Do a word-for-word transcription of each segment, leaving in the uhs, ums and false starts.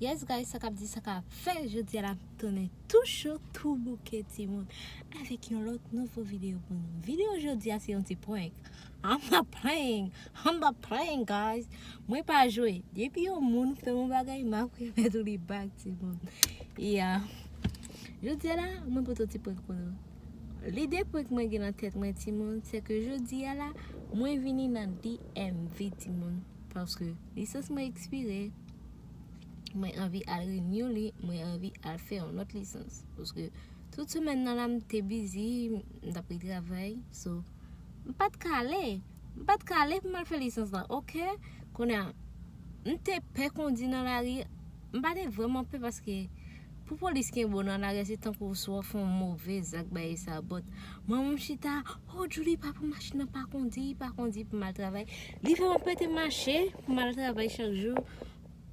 Yes guys, sa k ap di, sa k ap fèt, jodi a la m tounen tou cho, tou bouke timoun, avèk yon lòt nouvo videyo pou nou. Videyo jodi a se yon ti prank. I'm not playing, I'm not playing guys. Mwen pa jwe. Depi yon moun fè yon bagay, m ap remèt ou li back timoun. Yeah. Jodi a la, mwen pote yon ti prank pou nou. Lide prank mwen gen nan tèt mwen timoun, se ke jodi a la, mwen vini nan D M V timoun. Paske lisans mwen ekspire, mwen anvi al renew li, mwen anvi al fè yon lòt lisans. Paske tout semèn nan la, m te busy, m t ap retravay. So, m pa t ka ale. M pa t ka ale pou m al fè lisans lan, oke? Kounye a, m te pè kondi nan lari. M pa te vrèman pè paske pou polis kenbe w nan lari a, se tankou si w ap fè yon move zak bagay sa. But, mwen menm chita, "Oh, Djouly, pa pran machin nan, pa kondi, pa kondi pou m al travay." Li fè m pete mache pou m al travay chak jou.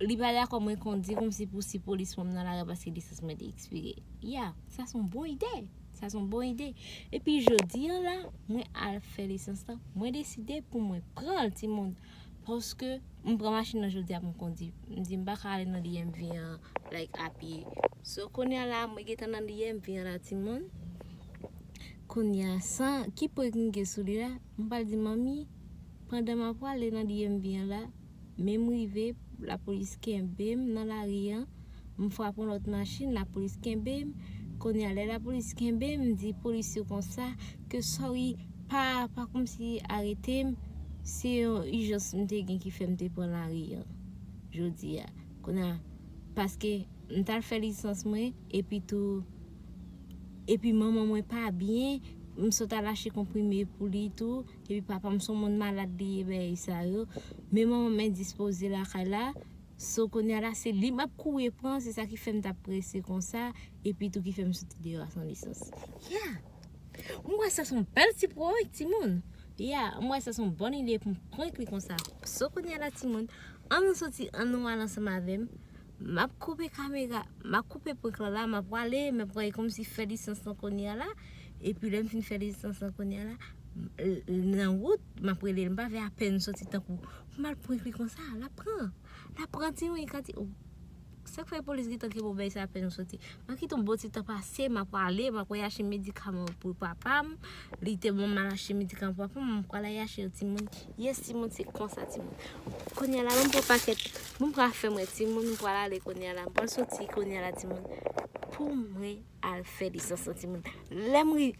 Li pa dakò mwen kondi kòmsi pou si polis pran m nan lari a paske lisans mwen te ekspire. Ya, sa se yon bon ide. Sa se yon bon ide. Epi jodi a la, mwen al fè lisans lan. Mwen deside pou mwen pran l, timoun. Paske m pran machin nan jodi a pou m kondi. M di m pa ka ale nan D M V an, like, a pye. So, kounye a la, mwen gentan nan D M V an la, timoun. Kounye a, san, ki prank m gen sou li la, m pral di manmi, pandan m ap prale nan D M V an la, men m rive, lapolis kenbe m nan lari an, m frape yon lòt machin, lapolis kenbe m. Kounye a, lè lapolis kenbe m, m di polis yo konsa ke sorry, pa, pa kòmsi arete m, se yon ijans m te gen ki fè m te pran lari an jodi a. Kounye a, paske m t al fè lisans mwen, epi tou, epi manman mwen pa byen, m sot al achte konprime pou li tou, epi papa m se yon moun malad li ye, bagay sa yo. Men manman m endispoze lakay la, so kounye a la, se li m ap kouri pran, se sa ki fè m t ap prese konsa, epi tou ki fè m soti deyò a san lisans. Yeah! M wè sa se yon bèl ti prank, timoun. Yeah, m wè sa se yon bòn ide pou m prank li konsa. So kounye a la, timoun, ann nou soti, ann nou al ansanm avè m. M ap koupe kamera, m ap koupe prank lan la, m ap prale, m ap prale kòmsi fè lisans lan kounye a la. Epi lè m fin fè lisans lan kounye a la, m, l, nan wout, m ap rele l, m pa vle apèn soti tankou pou m al prank li konsa, l ap pran. L ap pran timoun, li ka di, "Oh, sa k fè polis gentan kenbe w, bagay sa apèn ou soti?" M ap kite yon bon ti tan pase, m ap prale, m ap prale achte medikaman pou papa m. Li te ban m al achte medikaman pou papa m, m prale achte l timoun. Yes, timoun, se konsa, timoun. Kounye a la, m pran pakèt, m pran afè mwen, timoun, m pral ale kounye a la, m pral soti kounye a la, timoun, pou mwen al fè lisans lan, timoun. Lè m ri-,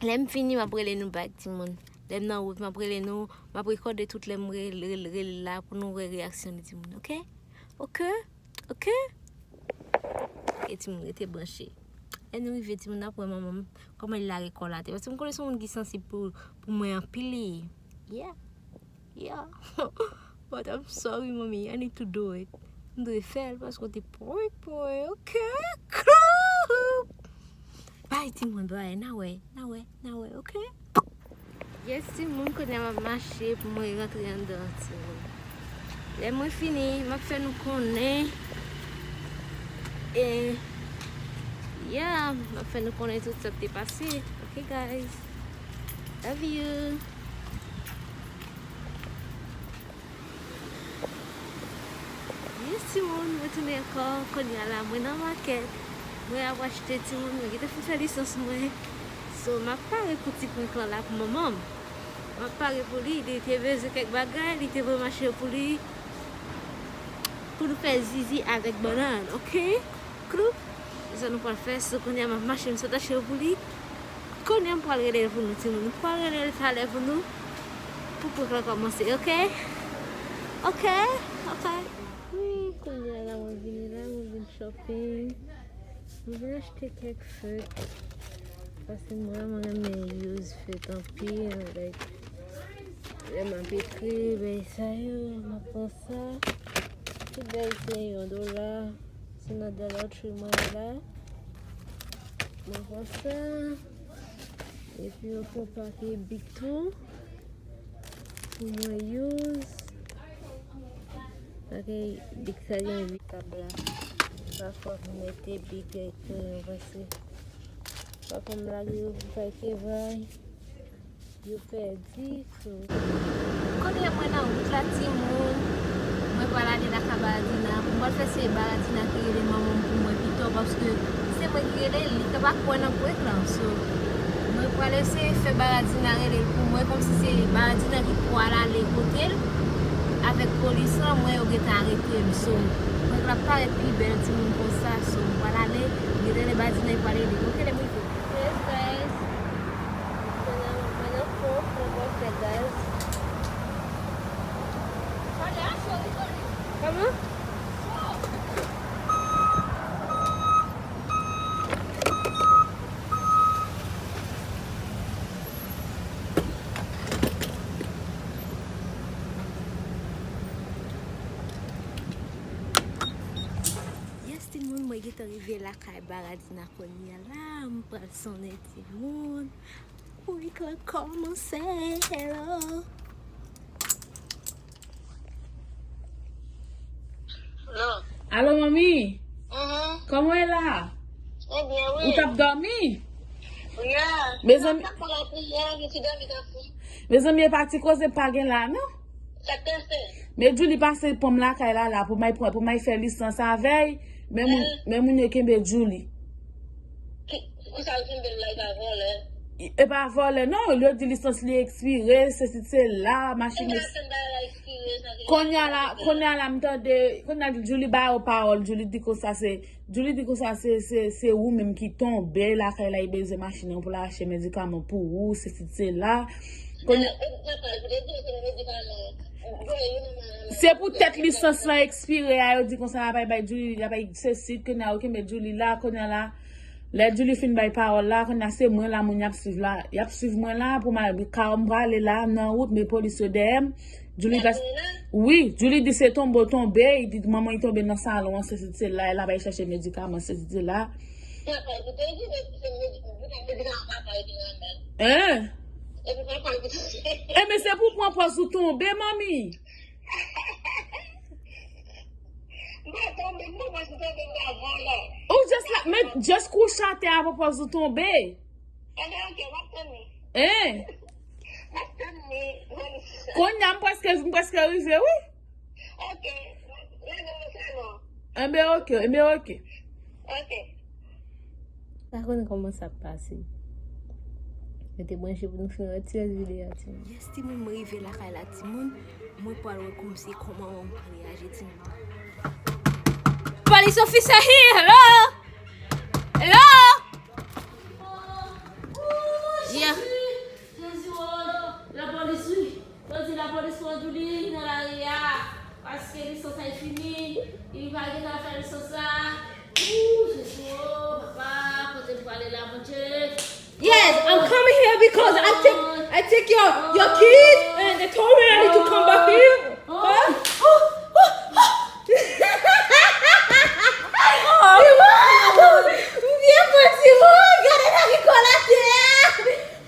lè m fini, m ap rele nou back, timoun. Lè m nan wout, m ap rele nou, m ap rekòde tout lè m rele, rele, rele la pou nou wè reyaksyon li, timoun, oke? Oke? Oke? E timoun, rete branche. Lè nou rive, timoun, n ap wè manman m, kòman li lage kò l atè. Paske m konnen se yon moun ki sansib pou, pou mwen anpil li ye. Yeah. Yeah. But I'm sorry, mommy. I need to do it. M dwe fè l paske w te prank mwen, oke? Bay, timoun, bay. N a wè, n a wè, n a wè, oke? Yes, timoun, kounye a m ap mache pou mwen rantre anndan, timoun. Lè mwen fini, m ap fè nou konnen. E, yeah, m ap fè nou konnen tout sa k te pase. Ok, guys. Love you. Yes, timoun, mwen tounen ankò. Kounye a la, mwen nan makèt. Mwen ap achte, timoun, mwen gentan fin fè lisans mwen. So, m ap pare pou ti prank lan la pou manman m. M ap pare pou li, li te bezwen kèk bagay, li te voye mache pou li. Pou nou fè zizi avèk bannann, oke? Kloup. Se sa nou pral fè. So, kounye a m ap mache, m sot achte yo pou li. Kounye a m pral rele l pou nou, timoun. M pral rele l talè pou nou. Pou prank lan kòmanse, oke? Oke? Oke? Wi, kounye a la, mwen vini la, mwen vin shopping. Mwen vin achte kèk fèt. Paske m vrèman renmen use fèt anpil. Like, lè m ap ekri, bagay sa yo, m ap pran sa. Tout bagay se yon dola. Se nan Dollar Tree mwen ye la. Mwen pran sa. Epi yo fè yon pakèt bik tou. Pou mwen use. Pakèt bik sa gen bik tab la. Pafwa pou mete bik ak kreyon pase. Pafwa m lage yo pou pa te vay. Yo pèdi tou. Kounye a mwen nan wout la, timoun. Mwen pral ale lakay Baradina, mwen pral fè se Baradina ki rele manman m pou mwen pito, paske se mwen ki rele l, li ka pa kwè nan prank lan. So, mwen pral eseye fè Baradina rele l pou mwen, kòmsi se Baradina ki pral ale kote l avèk polis lan, mwen yo gentan arete m. So, prank la parèt pi bèl timoun konsa. So, mwen pral ale, gentan lè Baradina pral rele m. Ok, lè m rive. Yes, guys. Mwen nan, mwen nan fon, mwen pral fè, guys. Kòman? Yes, timoun, mwen gentan rive lakay Baradina kounye a la, m pral sonnen timoun. Wi, kòmanse, hello. Alo, manmi. Mhm. Kòman w ye la? Mwen byen, wi. Ou t ap dòmi? Yeah. Mezanmi, mezanmi, e pa ti koze pa gen la, non? Sa k pase? Men Julie pase pran m lakay la, la, pou m al pran, pou m al fè lisans avè l. Men moun, men moun yo kenbe Julie. Ki, kisa yo kenbe l la, e pa vòlè? E pa vòlè, non. Yo di lisans li ekspire, sesi sela, machin. Kounye a la, kounye a la, m tande, kounye a Julie ba yo pawòl, Julie di konsa se, Julie di konsa se, se, se ou menm ki tonbe lakay la, li bezwen machin nan pou l achte medikaman pou ou, sesi sela. Kounye, se pou tèt lisans lan ekspire a, yo di konsa, y ap bay Julie, y ap bay sesi, kounye a yo kenbe Julie la, kounye a la. Lè Julie fin bay pawòl la, kounye a se mwen la, moun y ap swiv la. Y ap swiv mwen la, pou m al, ka m prale la, nan wout, men polis yo dèyè m. Julie pa, wi, Julie di se tonbe w tonbe, li di manman li tonbe nan salon an, sesi sela, l ap al chèche medikaman, sesi sela. Hein? Enben, se pou pran pòz ou tonbe, manmi. Ou just la, men just kouche atè a pou pòz ou tonbe. Hein? Kounye a m prèske, m prèske rive, wi. Enben, ok, enben, ok. Pa konn kòman sa ap pase. Rete branche pou nou fin retire videyo a, timoun. Yes, timoun, mwen rive lakay la, timoun. Mwen pral wè kòmsi kòman mwen reyaji, timoun. Police officer here, hello? Hello? Yeah. Lapolis, wi. Yo di lapolis pran Julie nan lari a, paske lisans a fini, li pa gentan fè lisans la. Ooh, Jezi, oh, papa, kote m prale la, Bondye? Yes, I'm coming here because I take, I take your, your kids and they told me I need to come back here. Huh? Ti moun, m byen pran ti moun, gade nan ki kòl atè a.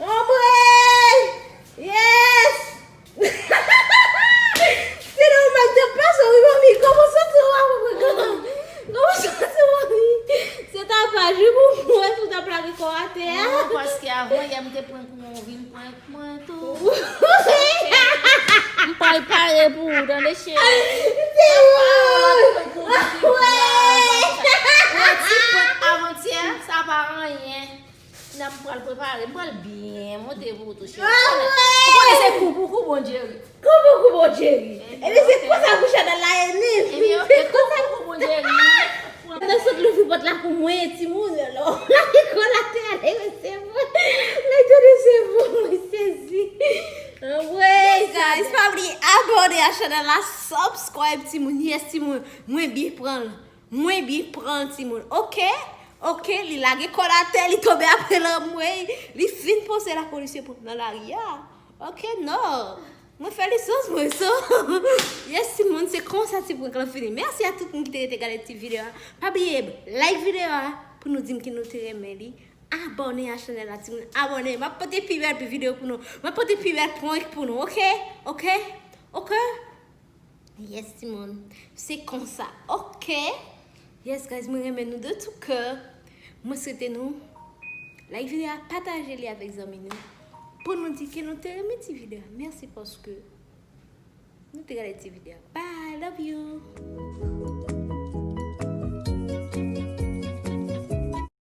Anmwey! Yes! Se nòmal, te pase, wi, manmi. Kòman w santi w, manmi? Kòman w santi w, manmi? Se tapaj, wi, pou mwen, pou w t ap lage kò w atè a. Non, paske avan yè, m te pran kou, mwen vin pran mwen tou. M pral pare pou ou, tande, cheri. Se ou! Ou wè ti prank avantyè, sa pa anyen. Nan m pral prepare, m pral byen monte pou ou tou, cheri. Ou konnen se kou pou kou, Bondye ri. Kou pou kou, Bondye ri. Ebyen, se konsa pou Chanèl la ye menm. Ebyen, ok, kou pou kou, Bondye ri. Nan sot louvri pòt la pou mwen, timoun, lò. Lè kò l atè a, lè resevwa. Lè te resevwa, mwen sezi. Anmwey, guys, pa bliye abòne a chanèl la, subscribe, timoun. Yes, timoun. Mwen byen pran l. Mwen byen pran l, timoun. Ok? Ok, li lage kò l atè, li tonbe apre l, anmwey. Li fin panse lapolis yo pran l nan lari a. Ok, non. Mwen fè lisans mwen, so. Yes, timoun, se konsa ti prank lan fini. Mèsi a tout moun ki te rete gade ti videyo a. Pa bliye like videyo a pou nou di m ke nou te renmen li. Abòne a chanèl la, timoun. Abòne. M ap pote pi bèl videyo pou nou. M ap pote pi bèl prank pou nou, ok? Ok? Ok? Yes, timoun. Se konsa, ok? Yes, guys, mwen renmen nou de tout cœur. Mwen swete nou like videyo a, pataje li avèk zanmi nou. Pou nou di ke nou te renmen ti videyo a. Mèsi paske nou te gade ti videyo a. Bye! I love you.